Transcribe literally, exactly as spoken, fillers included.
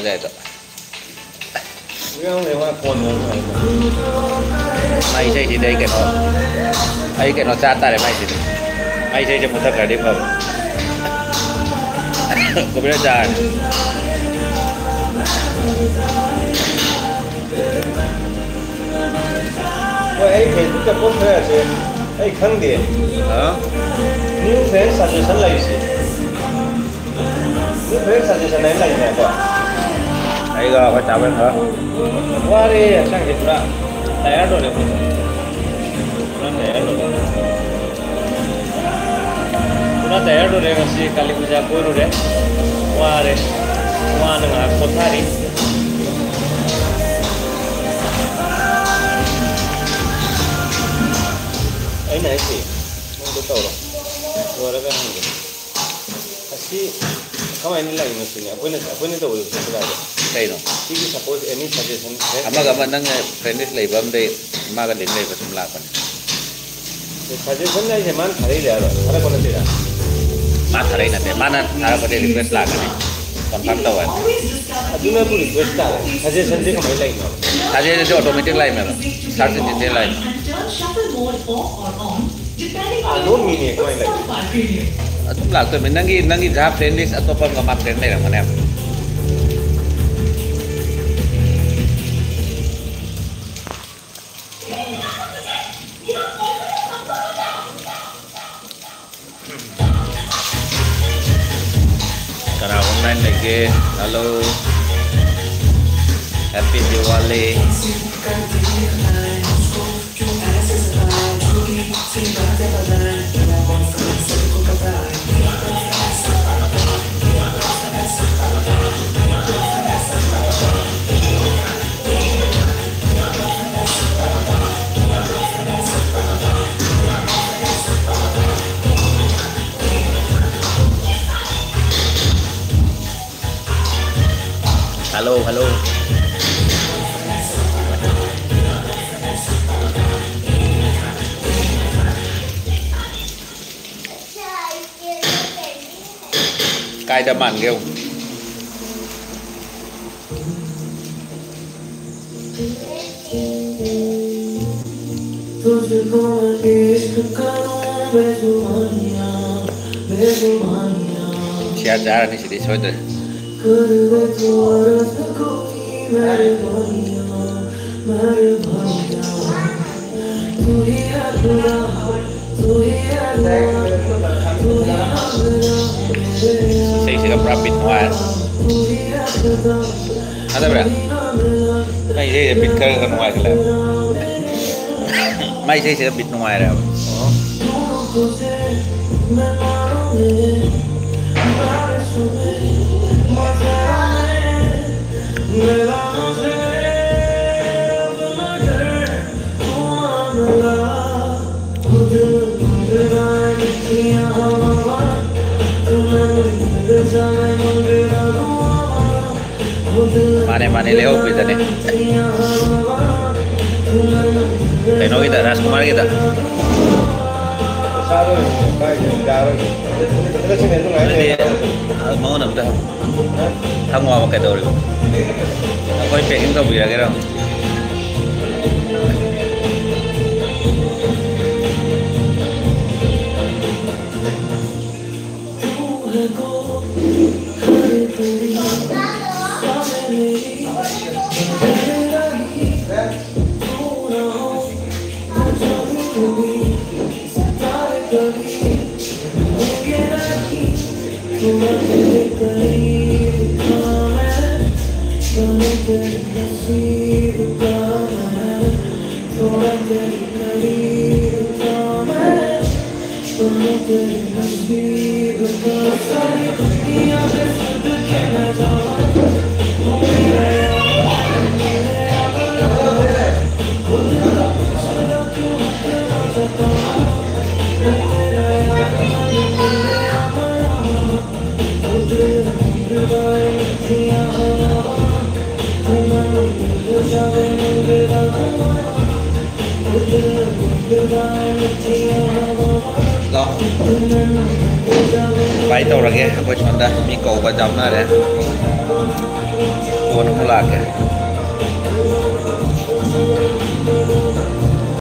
ꯑꯗꯨꯗꯥꯏꯗ꯫ ꯃꯥꯏ ꯏꯁꯩꯁꯤꯗꯤ ꯑꯩ ꯀꯩꯅꯣ, ꯑꯩ ꯀꯩꯅꯣ ꯆꯥ ꯇꯥꯔꯦ ꯃꯥꯏꯁꯤꯗꯤ꯫ ꯃꯥꯏ ꯏꯁꯩꯁꯦ ꯃꯨꯊꯠꯈ꯭ꯔꯗꯤ ꯐꯕ꯫ ꯀꯣꯄꯤꯔꯥꯏꯠ ꯆꯥꯔꯅꯤ꯫ ꯍꯣꯏ, ꯑꯩ Facebook-ꯇ post ꯈꯔꯁꯦ ꯑꯩ ꯈꯪꯗꯦ꯫ ꯍꯥ? New friend suggestion ꯂꯩꯔꯤꯁꯦ꯫ New friend suggestion ꯍꯥꯏꯅ ꯂꯩꯅꯦꯀꯣ꯫ ꯑꯩꯒ ꯑꯩꯈꯣꯏ ꯆꯥꯕ ꯈꯔ꯫ ꯋꯥꯔꯦ ꯍꯛꯆꯥꯡꯁꯦ ꯄꯨꯔꯥ tired ꯑꯣꯏꯔꯦ ꯑꯩꯈꯣꯏ꯫ ꯄꯨꯔꯥ tired ꯑꯣꯏꯔꯦ꯫ ꯄꯨꯔꯥ tired ꯑꯣꯏꯔꯦ ꯉꯁꯤ ꯀꯥꯂꯤ ꯄꯨꯖꯥ ꯀꯣꯏꯔꯨꯔꯦ꯫ ꯋꯥꯔꯦ꯫ ꯋꯥꯅ ꯉꯥꯏꯍꯥꯛ ꯄꯣꯊꯥꯔꯤ꯫ ꯑꯩꯅ ꯍꯥꯏꯁꯦ, ꯅꯪꯗꯣ ꯇꯧꯔꯣ꯫ ꯂꯣꯏꯔꯒ ꯍꯪꯒꯦ꯫ ꯑꯁꯤ ꯀꯃꯥꯏꯅ ꯂꯥꯛꯏꯅꯣ ꯁꯤꯅꯦ꯫ ꯑꯩꯈꯣꯏꯅ, ꯑꯩꯈꯣꯏꯅ ꯇꯧꯕꯗ ꯆꯠꯄ ꯌꯥꯗꯦ꯫ ꯀꯩꯅꯣ? ꯁꯤꯒꯤ suppose any suggestion ꯑꯃꯒ ꯑꯃ ꯅꯪ friend list ꯂꯩꯕ ꯑꯃꯗꯩ ꯃꯥꯒ link ꯂꯩꯕ ꯁꯨꯝ ꯂꯥꯛꯄꯅꯦ꯫ Suggestion ꯍꯥꯏꯁꯦ ꯃꯥꯅ ꯊꯥꯔꯛꯏꯔꯕ? ꯊꯥꯔꯛꯄ ꯅꯠꯇꯦꯗ? ꯃꯥ ꯊꯥꯔꯛꯏ ꯅꯠꯇꯦ, ꯃꯥꯅ ꯊꯥꯔꯛꯄꯗꯤ request ꯂꯥꯛꯀꯅꯤ, confirm ꯇꯧꯋꯦ꯫ ꯑꯗꯨꯅꯕꯨ request ꯇꯥꯔꯦ꯫ Suggestion ꯁꯦ ꯀꯃꯥꯏꯅ ꯂꯥꯛꯏꯅꯣ? Suggestion ꯁꯦ automatic ꯂꯥꯛꯏꯅꯦꯕ, search engine ꯗꯩ ꯂꯥꯛꯏꯅꯦ꯫ ꯑꯗꯣ ꯃꯤꯅꯦ ꯀꯃꯥꯏꯅ ꯂꯥꯛꯏꯅꯣ? ꯑꯗꯨꯝ ꯂꯥꯛꯇꯣꯏꯅꯦ꯫ ꯅꯪꯒꯤ, ꯅꯪꯒꯤ ꯖꯍꯥ friend list ꯑꯇꯣꯞꯄ ꯑꯃꯒ ꯃꯥ friend ꯂꯩꯔꯝꯒꯅꯦꯕ꯫ ꯀꯅꯥ online ꯂꯩꯒꯦ? Hello, Happy Diwali꯫ Hello, hello. ꯀꯥꯏꯗ ꯃꯥꯟꯒꯦ ꯌꯦꯡꯉꯨ꯫ तुझको मैं इश्क करूं बेजुबानियां, बेजुबानियां। ꯁꯤꯌꯥ ꯆꯥꯔꯅꯤ ꯁꯤꯗꯤ ꯁꯣꯏꯗ꯭ꯔꯦ꯫ कर दे तू अर्ज कोई मेरे भाइया, मेरे भाइया। तू ही है खुदा, तू ही है दुआ, तू ही है मेरा, मेरे यार। ꯏꯁꯩꯁꯤꯒ ꯄꯨꯔꯥ ꯕꯤꯠ ꯅꯨꯡꯉꯥꯏꯔꯦ꯫ तू ही है खुदा, ꯊꯥꯗꯕ꯭ꯔꯥ? ꯃꯥꯏ ꯏꯁꯩꯁꯦ ꯕꯤꯠ ꯈꯔ ꯈꯔ ꯅꯨꯡꯉꯥꯏꯈꯠꯂꯦ꯫ ꯃꯥꯏ ꯏꯁꯩꯁꯤꯗ ꯕꯤꯠ ꯅꯨꯡꯉꯥꯏꯔꯦꯕ꯫ ꯃꯥꯅꯦ, ꯃꯥꯅꯦ, ꯂꯩꯍꯧꯕꯤꯗꯅꯦ꯫ ꯀꯩꯅꯣꯒꯤꯗ, ꯔꯥꯖꯀꯨꯃꯥꯔꯒꯤꯗ꯫ ꯑꯗꯨꯗꯤ ꯃꯉꯣꯟꯗ ꯑꯝꯇ ꯍꯪꯉꯣ꯫ ꯍꯪꯉꯣꯕ ꯀꯩꯗꯧꯔꯤꯕ? ꯑꯩꯈꯣꯏ packing ꯇꯧꯕꯤꯔꯒꯦꯔꯣ? ꯂꯥꯎ꯫ ꯕꯥꯏ ꯇꯧꯔꯒꯦ꯫ ꯑꯩꯈꯣꯏ ꯁꯣꯝꯗ ꯃꯤ ꯀꯧꯕ ꯌꯥꯎꯅꯔꯦ꯫ ꯀꯣꯟꯅ ꯑꯃꯨꯛ ꯂꯥꯛꯀꯦ꯫